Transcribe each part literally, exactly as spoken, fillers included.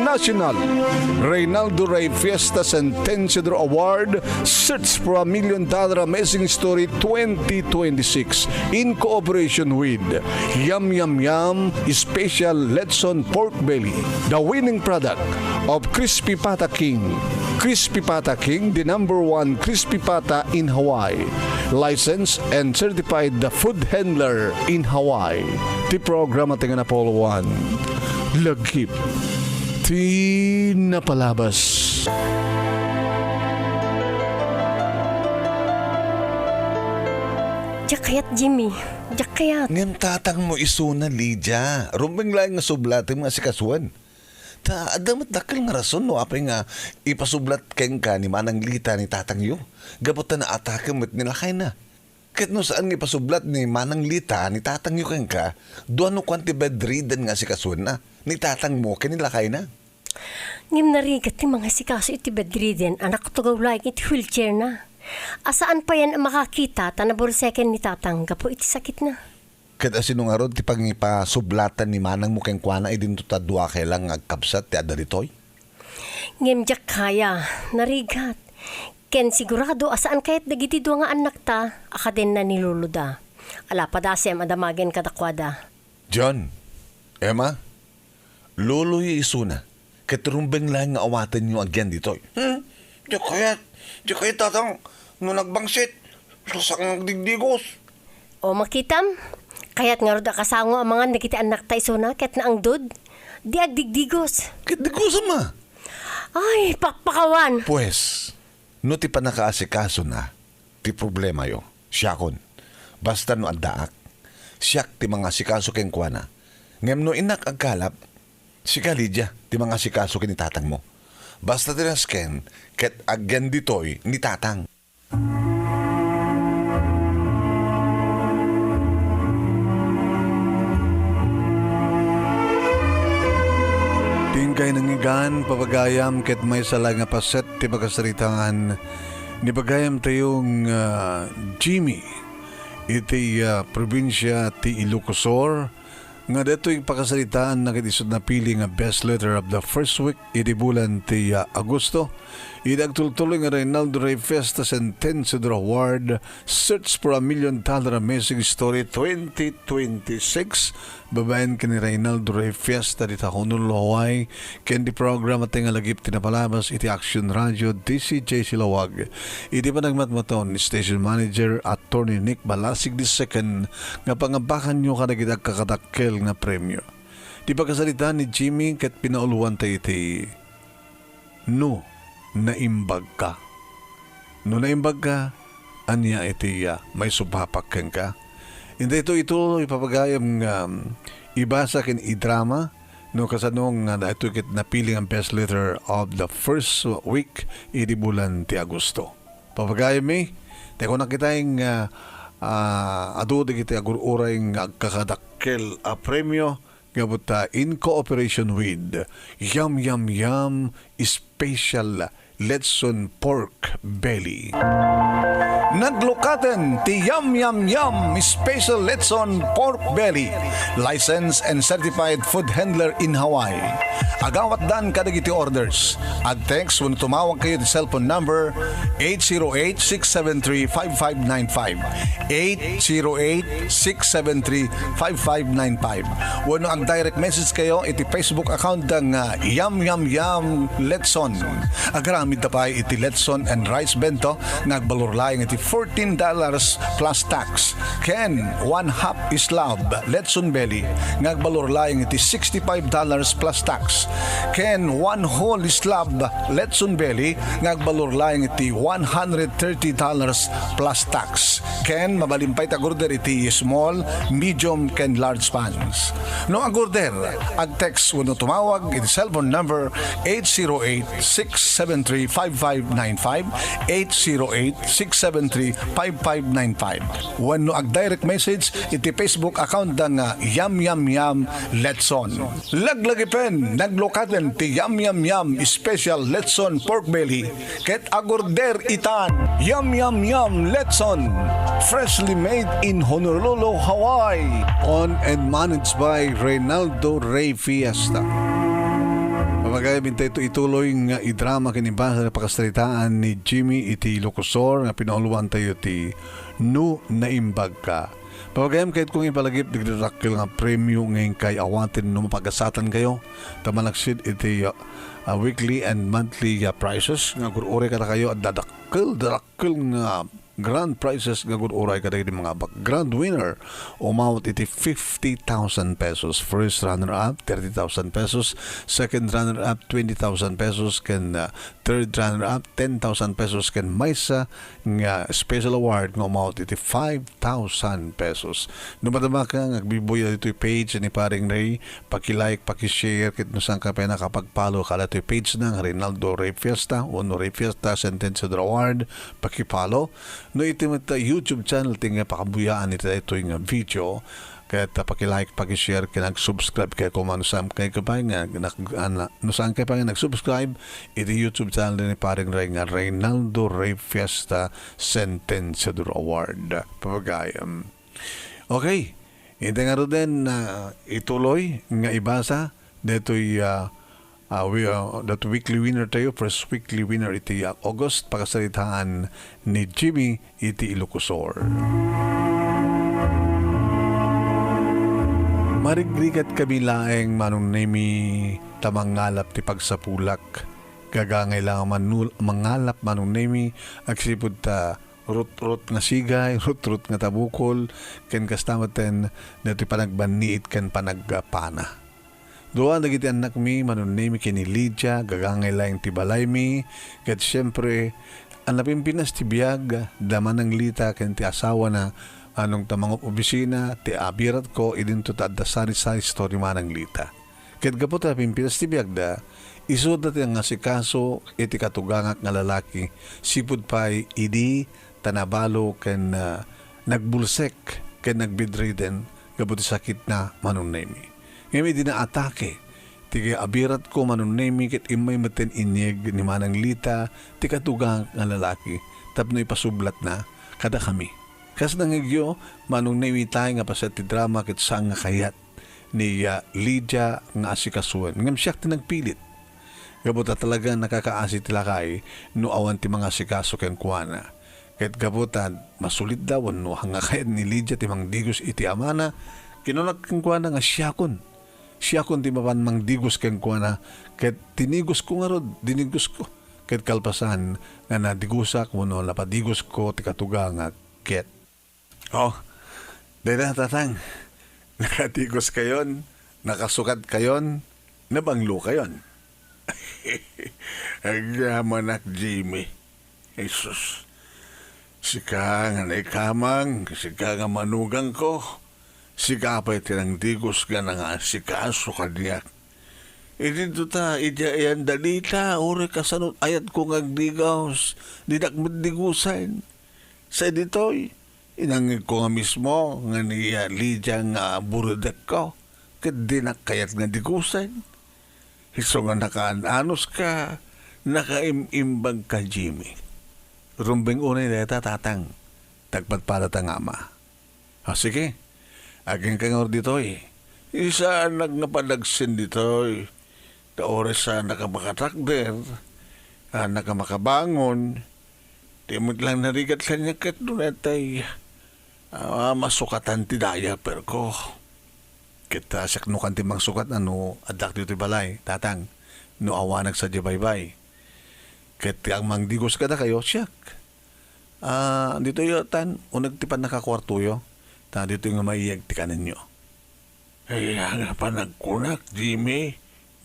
National Reynaldo Rey Fiesta Sentenciador Award, Search for a Million Dollar Amazing Story twenty twenty-six, in cooperation with Yum Yum Yum Special Lechon Pork Belly, the winning product of Crispy Pata King. Crispy Pata King, the number one crispy pata in Hawaii. Licensed and certified the food handler in Hawaii. Ti programa ti nga napulwan. Lagip ti napalabas. Diak kayat, Jimmy. Diak kayat. Ngem tatangmo isuna, Lydia. Rumbeng laeng nga sublatem nga asikasuan. Ta, adda met dakkel nga rason no apay nga ipasublat kenka ni Manang Lita ni tatangyo. Gapu ta naatake met ni lakayna. Ket no saan nga ipasublat ni Manang Lita ni tatangyo kenka, dua no kuan ti bedridden nga asikasuenna, ni tatangmo ken ni lakayna. Ngem narigat ti mangasikaso iti bedridden a nakatugaw laeng iti wheelchairna. A saan payen a makakita ta naburseken ni tatang gapu iti sakitna. Ket asino ngarud ti pangipasublatan ni manangmo kenkuana idinto ta dua kay lang nga agkabsat ti adda ditoy? Ngem diak kaya, narigat. Ken sigurado a saan kayat dagiti dua nga annakta a kadenna ni loloda. Ala, padasem a damagen kadakuada. John, Emma, loloyo isuna, ket rumbeng laeng nga awatenyo agyan ditoy. Hmm? Diak kayat, diak kayat, tatang. No nagbangsit, lasak nga agdigdigos. O, makitam, kayat ngarud a kasango a mangan dagiti annakta isuna ket naangdod. Di agdigdigos. Ket digosem a. Ay, pakpakawan. Pues, no ti pannakaasikasona ti problemayo, siakon. Basta no addaak, siak ti mangasikaso kenkuana. Ngem no innak agkalap, sika, Lydia, ti mangasikaso ken ni tatangmo. Basta ti nasken ket agyan ditoy ni tatang. Ti inkay nangngegan, papagayam, ket maysa laeng nga paset ti pakasaritaan ni pagayamtayo nga Jimmy iti, ah, probinsia ti Ilocos Sur, nga daytoy pakasaritaanna ket isu ti napili nga best letter of the first week iti bulan ti, ah, Agosto. Iti agtultuloy nga Reynaldo Rey Fiesta Sentenciador Award, Search for a Million Dollar Amazing Story twenty twenty-six, babaen ken ni Reynaldo Rey Fiesta dita Honolulu, Hawaii, ken ti programa ti nga lagip ti napalabas iti Action Radio, D C J C Laoag. Iti panagmatmaton ni Station Manager Attorney Nick Balasig the second nga pangabakanyo kadagiti agkakadakkel nga premio. Ti pakasaritaan ni Jimmy ket pinaulowanta iti, "No naimbagka." No naimbagka, ania iti, ah, maisupapak kenka? Inday ito, ipapagayam nga, um, ibasa ken idrama no kasano nga daytoy ket napili nga best letter of the first week idi bulan ti Agosto. Papagayammi, ti kunak ita nga, ah, adu dagiti agur-uray nga agkakadakkel a premio gapu ta in cooperation with Yum Yum Yum Special Lechon Pork Belly. Naglukaten ti Yum Yum Yum Special Lechon Pork Belly, licensed and certified food handler in Hawaii. Agawatdan kadagiti orders. Ag-text wenno tumawag kayo ti cellphone number eight zero eight, six seven three, five five nine five, eight zero eight, six seven three, five five nine five. Wenno ag-direct message kayo iti Facebook account da nga Yum Yum Yum Letson. Agaramid ta pay iti Letson and Rice Bento nga agbalor laeng iti fourteen dollars plus tax. Ken one half slab Letson Belly nga agbalor laeng iti sixty-five dollars plus tax. Ken one whole slab Letson Belly nga agbalor laeng iti one hundred thirty dollars plus tax. Ken mabalin pay ti agorder iti small, medium, ken large pans. No agorder, ag-text wenno tumawag iti cellphone number eight zero eight, six seven three, five five nine five, eight zero eight, six seven three, five five nine five. Wenno ag-direct message iti Facebook account da nga Yum Yum Yum Letson. Laglagipen, naglukaten ti Yum Yum Yum Special Letson Pork Belly ket agorder itan. Yum Yum Yum Letson, freshly made in Honolulu, Hawaii. Owned and managed by Reynaldo Rey Fiesta. Gayam intay to ituloy nga idrama ken ibasa nga pakasaritaan ni Jimmy iti Ilocosur nga pinauluan tayo ti No Naimbag Ka. Pagayam kayat kong ipalagip dagiti dakkel nga premio nga inkay awaten no mapagasatan kayo. Ta malaksid iti, uh, uh, weekly and monthly, uh, prizes nga gur-uray kada kayo at dadakkel, dadakkel nga grand prizes nga gur-uray kadagiti mga bag-, grand winner. Umawat iti fifty thousand pesos. First runner-up, thirty thousand pesos. Second runner-up, twenty thousand pesos. Ken, uh, third runner-up, ten thousand pesos. Ken maysa nga special award nga umawat iti five thousand pesos. No madama ka nga agbibuya ditoy page ni Paring Ray, paki-like, paki-share, ket no saan ka pay nakapag-follow kada toy page na nga Reynaldo Ray Fiesta wenno Ray Fiesta Sentenciador Award, paki-follow. No iti met YouTube channel ti nga pakabuyaan iti daytoy nga video, ket, ah, paki-like, paki-share, ken ag-subscribe kay koma no saan kay ka pay nga nak-, ana, no saan kay pay nga nag-subscribe iti YouTube channel ni Paring Ray nga Reynaldo Ray Fiesta Sentenciador Award. Papagayam. Okay. Iti nga ruden, ah, ituloy nga ibasa detoy, ah, ah, wi-, ah, that weekly winner tayo, first weekly winner iti, ah, August, pakasaritaan ni Jimmy iti Ilocosur. Marigrigat kami laeng Manong Nemi ta mangalap ti pagsapulak. Gagangay lang a manul-, mangalap Manong Nemi, agsipud ta rutrut nga sigay, rutrut nga tabukol, ken kasta metten datoy panagbanniit ken panagpana. Dua dagiti annakmi, Manong Nemi ken ni Lydia, gagangay laeng ti balaymi, ket siempre, a napimpinas ti biag da Manang Lita ken ti asawana, a nung ta mangup-obisina, ti abiratko, idinto ta adda sari-sari story Manang Lita. Ket gapu ta napimpinas ti biagda, isuda ti nangasikaso iti katugangak nga lalaki, sipud pay idi ta nabalo ken, ah, nagbulsek ken nagbedridden gapu ti sakitna Manong Nemi. Ngem idi naatake ti abiratko Manong Nemi ket immay metten inyeg ni Manang Lita ti katugangak nga lalaki tapno ipasublatna kadakami. Kas nangegyo, Manong Nemi tay nga paset ti drama ket saan nga kayat ni, ah, Lydia nga asikasuen. Ngem siak ti nagpilit. Gapu ta talaga nakakaasi ti lakay no awan ti mangasikaso kenkuana. Ket gapu ta masulitda wenno anga kayat ni Lydia ti mangdigos iti amana, kinunak kenkuana nga siakon. Siakon ti mapan mangdigos kenkuana, ket dinigosko ngarud, dinigosko. Ket kalpasan nga nadigosak wenno napadigosko ti katugangak, ket Oh, dayta, Tatang. Nakadigos kayon, nakasukat kayon, nabanglo kayon. Agyamanak, Jimmy. Jesus. Sika nga naikamang, sika nga manugangko, sika pay ti nangdigos nga nangasikaso kaniak. Idinto ta, idiay ayan da Lita, uray kasano ayatko nga agdigos, dinak met digusen. Sa ditoy, inangigko nga mismo nga ni, ah, Lydia nga buridekko, ket dinak kayat nga digusen. Isu nga nakaan-anos ka, nakaim-imbag ka, Jimmy. Rumbeng unay dayta, Tatang, ta agpadpadata nga ama. Ah, sige, agingka ngarud ditoy. Saanak nga padagsen ditoy. Ta uray saanak a makatakder, saanak a makabangon, di met lang narigat kaniak ket dunay tay, ah, masukatan ti diaperko. Ket, ah, siak nukan ti mangsukat no addak ditoy balay, Tatang, no awanak sadiay baybay. Ket ti mangdigos kadakayo, siak. Ah, ditoy, tan, uneg ti pannakakuartoyo, ta ditoy nga maiyeg ti kanenyo. Ay, nga panagkunak, Jimmy,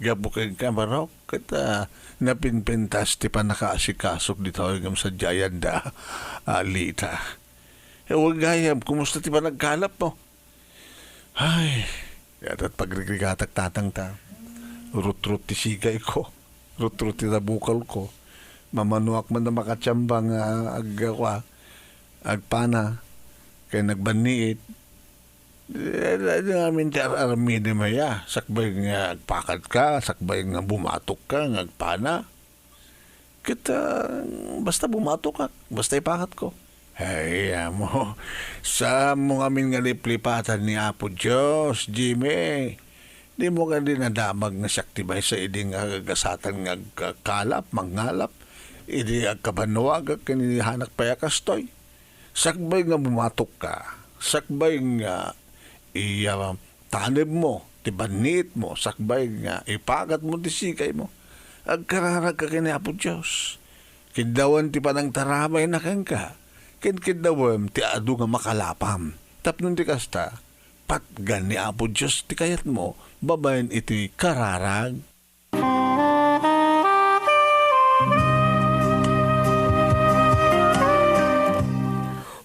gapu kenka, manok, ket, ah, napinpintas ti pannakaasikasok ditoy ngem sadiayan da, ah, Lita. Eh, wen gayam, kumusta ti panagkalap mo? Ay, yata't pagrigrigatak, Tatang, ta. Rutrut ti sigayko. Rutrut ti tabukol ko. Mamanuak man a makatiamba nga ag-, kua, agpana, ken agbanniit. Eh, eh, eh, amin ti ar-, aramidem aya. Sakbay nga agpakadka, sakbay nga bumatokka, nga agpana. Ket, ah, basta bumatokak, basta ipakatko. Ay, amo. Saanmo ngamin nga liplipatan ni Apo Dios, Jimmy. Dimo kadi nadamag nga siak ti maysa idi nga agagasatan nga agkalap, mangngalap, idi agkabannuagak ken idi hanak pay a kastoy? Sakbay nga bumatokka, sakbay nga iya tanebmo ti banniitmo, sakbay nga ipakatmo ti sikaymo, agkararagka ken ni Apo Dios. Kiddawen ti panangtarabayna kenka, ken kiddawem ti adu nga makalapam. Tapno ti kasta, patgan ni Apo Dios ti kayatmo babaen iti kararag.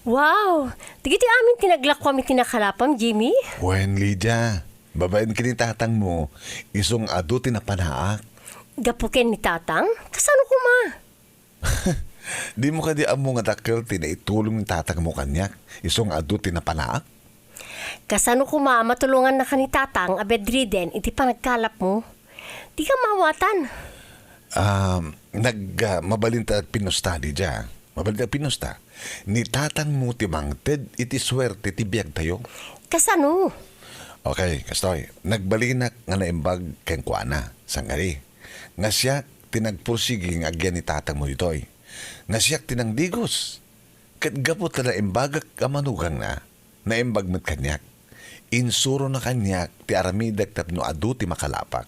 Wow! Dagiti amin ti naglakuam iti nakalapam, Jimmy? Wen, Lydia, babaen ken ni tatangmo, isu nga adu ti napanaak. Gapu ken ni tatang? Kasano koma? Dimo kadi ammo nga dakkel ti naitulong ni tatangmo kaniak, isu nga adu ti napanaak? Kasano koma a matulongannaka ni tatang a bedridden iti panagkalapmo? Dika maawatan. Ah, nag-, ah, mabalinta pinusta, Lydia. Mabalinta pinusta. Ni tatangmo ti mangted iti suerte ti biagtayo. Kasano? Okay, kastoy. Nagbalinak nga naimbag kenkuana, sangkadi. Nga siak ti nagpursigi nga agyan ni tatangmo ditoy. Nga siak ti nangdigos. Ket gapu ta naimbagak a manugangna, naimbag met kaniak. Insurona kaniak ti aramidek tapno adu ti makalapak.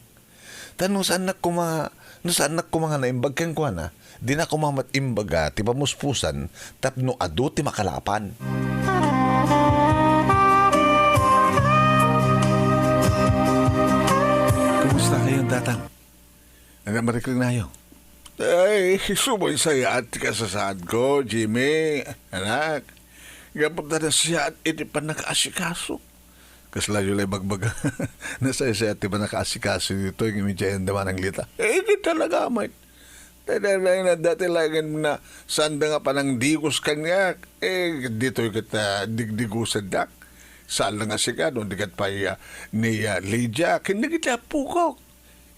Ta no saannak koma, no saannak koma nga naimbag kenkuana, dina koma met imbaga ti pamuspusan tapno adu ti makalapan. Kumusta kayo, Tatang? Anak, marikrinnayo. Ay, sumaysayaat ti kasasaadko, Jimmy, anak. Gapu ta nasayaat iti pannakaasikaso. Kaslayo lay bagbaga. Nasaysayaat ti pannakaasikaso ditoy nga idiay anda mananglita. Eh, di talaga, met. Talaga, dati laeng na sanda nga panangdigos kaniak. Eh, ditoy ket, ah, digdigosandak. Saan la nga sika, no, di ket pay, ah, ni, ah, Lydia, ken dagiti appokok.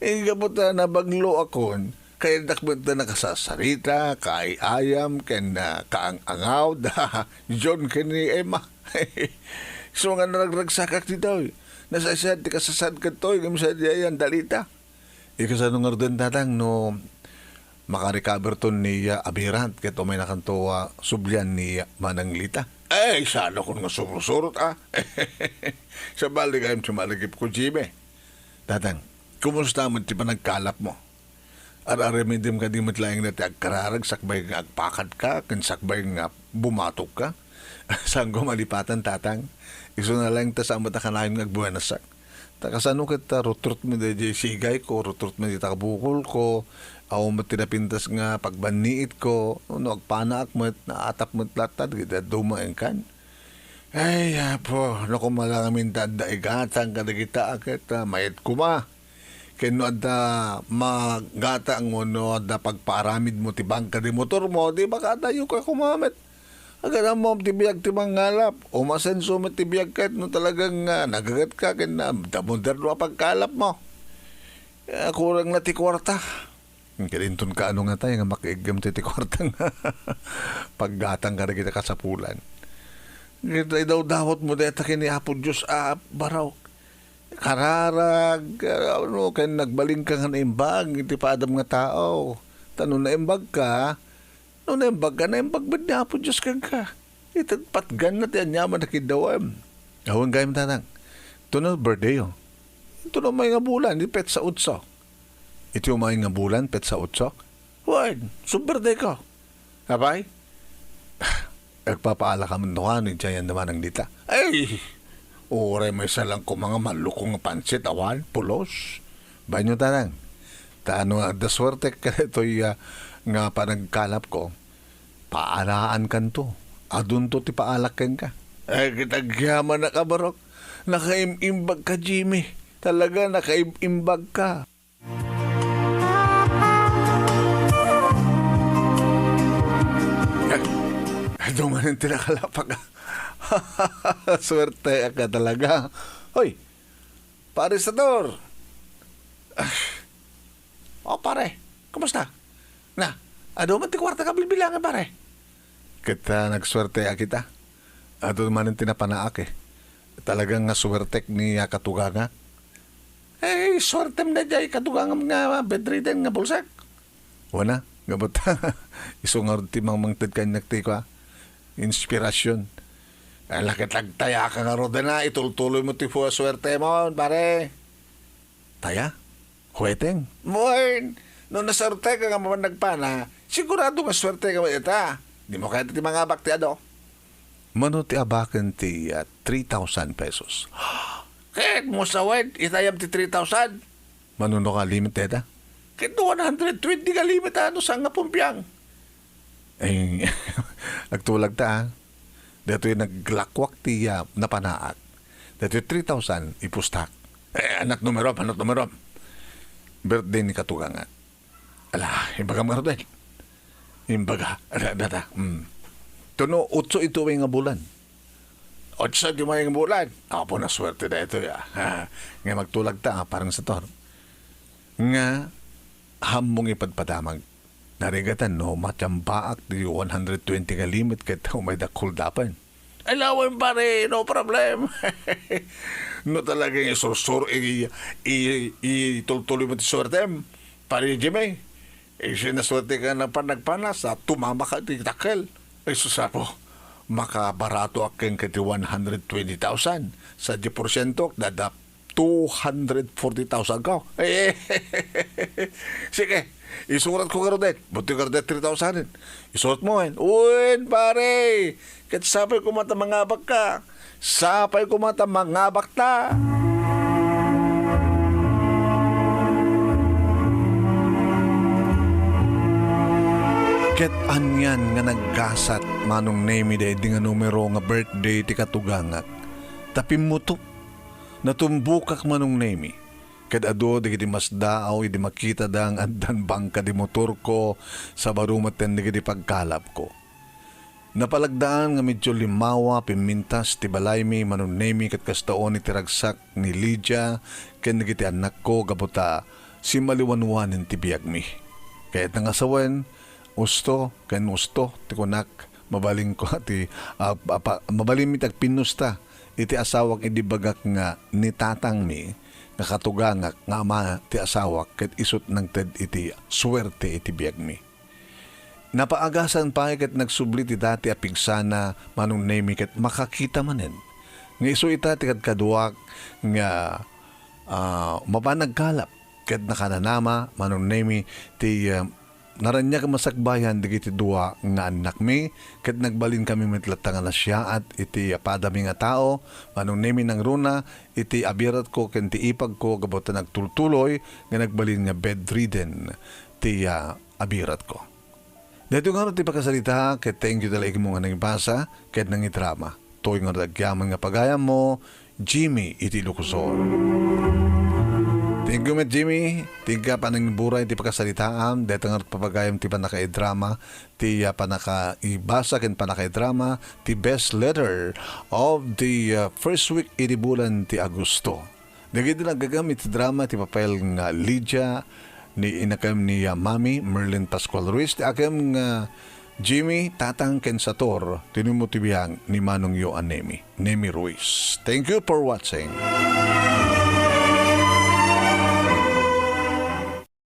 Eh, gapu ta nabagloakon, kayatdak met ta nakasarsarita, kaay-ayam, ken, ah, kaang-angaw, da John ken ni Emma. Isu nga naragragsakak ditoy. Nasaysayaat ti kasasaad kadtoy, ngem sadiay a dalita. Ikasano ngaruden, Tatang, no makarecoverton ni, ah, Abirant ket umaynakanto a sublian ni, ah, Manang Lita? Ay, saan a kun nga sursurot, ah. Sabali gayam ti malagipko, Jimmy. Tatang, kumusta met ti panagkalapmo? Ar-aramidem kadi met laeng dayta ti agkararag sakbay nga agpakadka ken sakbay nga bumatokka? Saanko malipatan, Tatang. Isuna laeng ta saan met a kanayon nga agbuenasak. Ta kasano ket ta rutrut met daydiay sigayko, rutrut met dayta kabukolko, awan met ti napintas nga pagbanniitko, no agpanaak met, naatap met latta dagiti dadduma inkan. Ay, Apo, no koma la ngamin ta adda igatang kadagita a ket, ah, mayat koma. Ken no adda magatang wenno adda pagpaaramidmo ti bangka ti motormo, di makadayo ka koma met. Agad-ammom ti biag ti mangngalap. Umasenso met ti biag ket no talagang, ah, nagagetka ken, ah, adda moderno a pagkalapmo. Ah, kurang na ti kuarta. Ket inton kaano nga tay nga makiiggem ti, ti kuarta nga paggatang kadagiti kasapulan. Ket idawdawatmo dayta ken ni Apo Dios a barok. Kararag, ah, ano, ken nagbalinka nga naimbag iti padam nga tao. Ta no naimbagka, no naimbagka, naimbag met ni Apo Dios kenka. Ita patganna ti aniaman a kiddawem. Awan gayam, Tatang. Ito no birthday, oh. Ito no may nga bulan, di petsa otso. Iti umay nga bulan, petsa otso. Wen, isu birthday ko. Apay? Agpapaala ka met no kano, idiay anda mananglita. Ay! Uray maysa lang koma nga malukong nga pansit, awan, pulos. Bain yo, Tatang. Ta no adda suertek kadaytoy, ah, nga panagkalapko, paalaankanto. Adunto ti paalak kenka. Ay, ket agyamanak a barok. Nakaim-imbag ka, Jimmy. Talaga, nakaim-imbag ka. Adu manen ti nakalapak. Suerteak talaga. Hoy, Pare Sador. Ah. O, pare, kumusta? Na, adu man ti kuarta nga bilbilangan, pare. Ket, ah, nagsuerteak ita. Adu manen ti napanaak, eh. Talaga nga suertek ni, ah, katugangak. Eh, suertem daydiay katugangam nga bedridden nga bulsek. Wen a, gapu ta isu ngarud ti mangmangted kaniak ti kua, inspirasyon. Ala ket agtayaka ngaruden a, itultuloymo ti pu-, suertemon, pare. Taya? Hueteng? Wen, no nasuerteka nga mapan nagpana, sigurado nga suerteka met ita. Dimo kayat ti mangabak ti adu? Mano ti abaken ti, ah, three thousand pesos? Ket mo sawen, itayam ti three thousand. Mano no ka limit deta? Ket no one hundred twenty ka limit, ano, saan nga pumpiang? Ay, agtulag ta, ah. Datoy naglakwak ti, ah, napanaak. Datoy three thousand, ipustak. Eh, anak numerom, anak numerom. Birthday ni katugangak. Ala, imbagam ngaruden. Imbaga, ala, data. Mm. Tuno, otso ito nga bulan. Otso ito nga bulan. Apo na suerte da ito, ya. Ha, nga magtulag ta, ah, parang sator. Nga, hammong ipadpadamag. Narigatan no, matiambaak di one hundred twenty nga limit ket umay dakkel dapen. Ay, lawen, pare, no problem. No talagang isursur, i-, i-, itultuloy mo ti suertem, pare Jimmy. Eh, siya na suerte ka na pan-, nagpanas, sa tumama ka ti dakkel. Ay, susapo. Makabarato akin ka ti one hundred twenty thousand. Sa di porsyento, dadap two hundred forty thousand ka. Eh, sige, isurat ko karudet. Buti karudet three thousand. Isurat mo, eh. Uy, pare! Ket sapay ko mata mangabak ka. Sapay ko mata mangabak ta. Ket anian nga naggasat, Manong Nemi, daydi nga numero nga birthday ti katugangak. Ta pimmutok, natumbokak, Manong Nemi. Ket adu dagiti masdaaw idi makitada nga addan bangka di motorko, sa baro met dagiti pagkalapko. Napalagdaan nga medyo limmawa, pimmintas ti balaymi, Manong Nemi, ket kasta unay ti ragsak ni Lydia ken dagiti annakko gapu ta simmaliwanwanen ti biagmi. Kayatna nga sawen, usto ken usto ti kunak, mabalinko ti, ah, apa-, mabalinmi ti agpinnusta iti asawak idi bagak nga ni tatangmi nga katugangak nga ama ti asawak ket isut' nangted iti suerte iti biagmi. Napaagasan pay ket nagsubli ti dati a pigsana, Manong Nemi, ket makakita manen nga isu ita ti kadkaduak nga, ah, mapan nagkalap ket nakananama, Manong Nemi, ti, ah, naraniag a masakbayan dagiti dua nga annakmi, ket nagbalinkami met latta nga nasiaat iti padami nga tao, Manong Nemi, nangruna iti abiratko ken ti ipagko gapu ta nagtultuloy nga nagbalin nga bedridden ti, ah, abiratko. Daytoy ngarud ti pakasarita, ket thank you talaga mo nga nangibasa ket nangidrama. Toy ngarud agyaman nga pagayam mo, Jimmy iti Ilocos Sur. Thank you met, Jimmy. Thank you, panangiburay ti pakasaritaam. Dayta ngarud papagayam ti panakaidrama, ti, ah, panakaibasa ken panakaidrama, ti best letter of the, ah, first week iti bulan ti Agosto. Dagiti naggaggam iti drama ti papel nga Lydia, ni inakem ni, ah, Mami Merlin Pascual Ruiz, ti akem nga Jimmy, Tatang ken Sator, tinimo ti biag ni Manong Yo a Nemi, Nemi Ruiz. Thank you for watching.